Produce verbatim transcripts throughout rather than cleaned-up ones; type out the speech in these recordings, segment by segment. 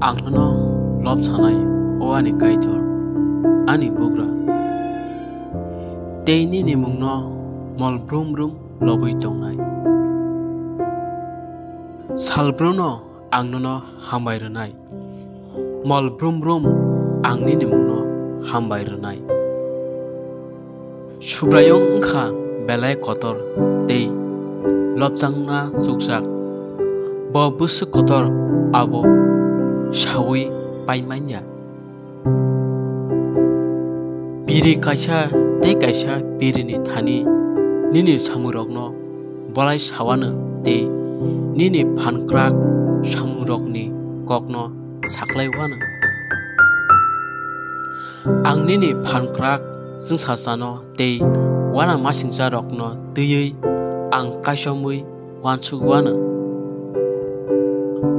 Ang nono lob sanai, o ani Kaitor, ani bugra, tei nini mungno mol brum brum lobwi tongnai. Sal brumno ang nono hambai rwnai, mol brum brum ang nini mungno hambai rwnai. Subraiyung wng kha belai kotor tei lobjakna chukjak. Bo bwswk kotor, abo saui pai man ya. Piri kaisa tei kaisa pirini thani nini samungrokno bolai sawano tei nini phankrak samungrokni kokno saklaiwano. Ang nini phankrak chwngsachano tei uanamasingcharokno twiwi ang kaichomwi uansukhuano.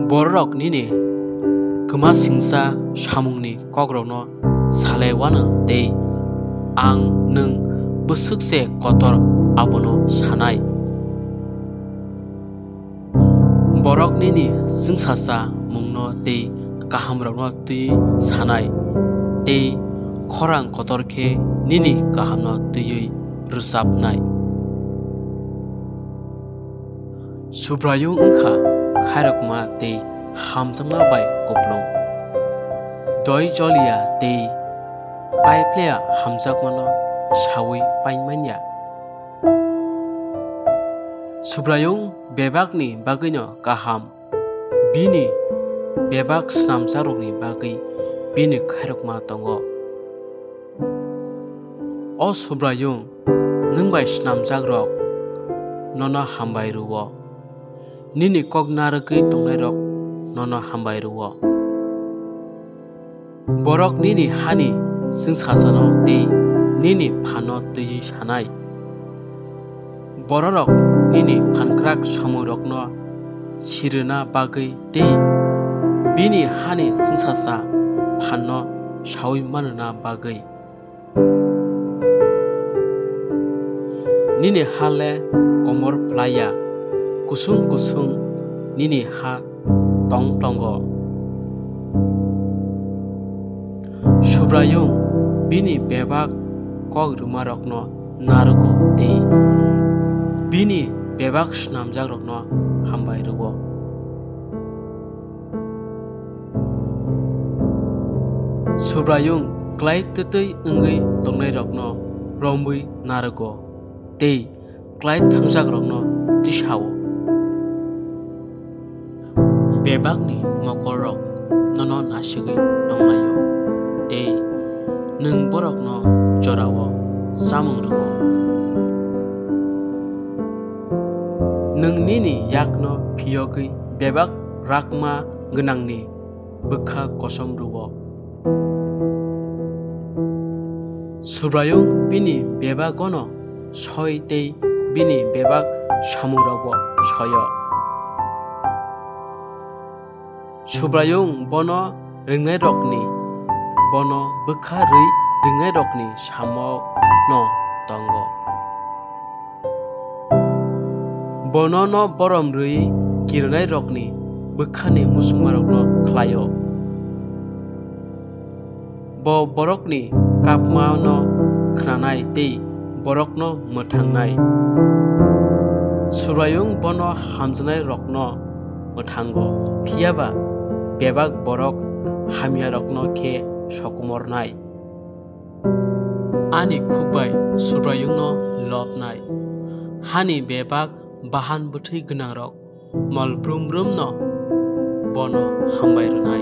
Bororok nini kwmasingcha samungni kokrokno salaiwano tei ang nwng bwswk se kotor abono sanai. Borok nini chwngsacha mungno tei kahamrokno twi sanai, tei khorang kotor khe nini kahamno twiwi rwchapnai. Subraiyung wng kha khairokma tei hamjakma bai kupulung. Doi choliya tei paipleya hamjakmano saui pai man ya. Subraiyung bebakni bagwino kaham, bini bebak snamjakrokni bagwi bini khairokma tongo. O Subraiyung, nwng bai snamjakrok nono hambai rw-o, nini kok narwgwi tongnairok nono hambai rw-o. Borok nini hani chwngsachano tei nini phano twiwi sanai. Bororok nini phankrak samungrokno sirwna bagwi tei bini hani chwngsacha phanno saui manna bagwi. Nini ha le komor phlai ya, kusung kusung nini ha tong tongo. Subraiyung bini bebak kok rwmarokno narwgo tei bini bebak snamjakrokno hambai rw-o. Subraiyung klai twtwi wngwi tongnairokno romwi narwgo tei klai thangjakrokno tisa-o. Bebakni mokolrok nono nasigwi nonglaio, tei nwng borokno jorao chamung rw-o. Nwng nini yakno phiyogwi bebak rakma gwnangni bwkha kosom rw-o. Subraiyung bini bebagono soi tei bini bebak samungrogo soio. Subraiyung bono rwngnairokni, bono bwkha rwi rwngnairokni samono tongo. Bono no borom rwi kirinairokni bwkhani muchungmarokno khlaio. Bo borokni kapmano khnanai tei borokno mwthangnai. Subraiyung bono hamjanairokno mwthango, phiya ba bebak borok hamyarokno khe sokomornai. Ani khuk bai Subraiyungno lobnai, hani bebak bahan bwthwi gwnangrok mol brum brumno bono hambai rwnai.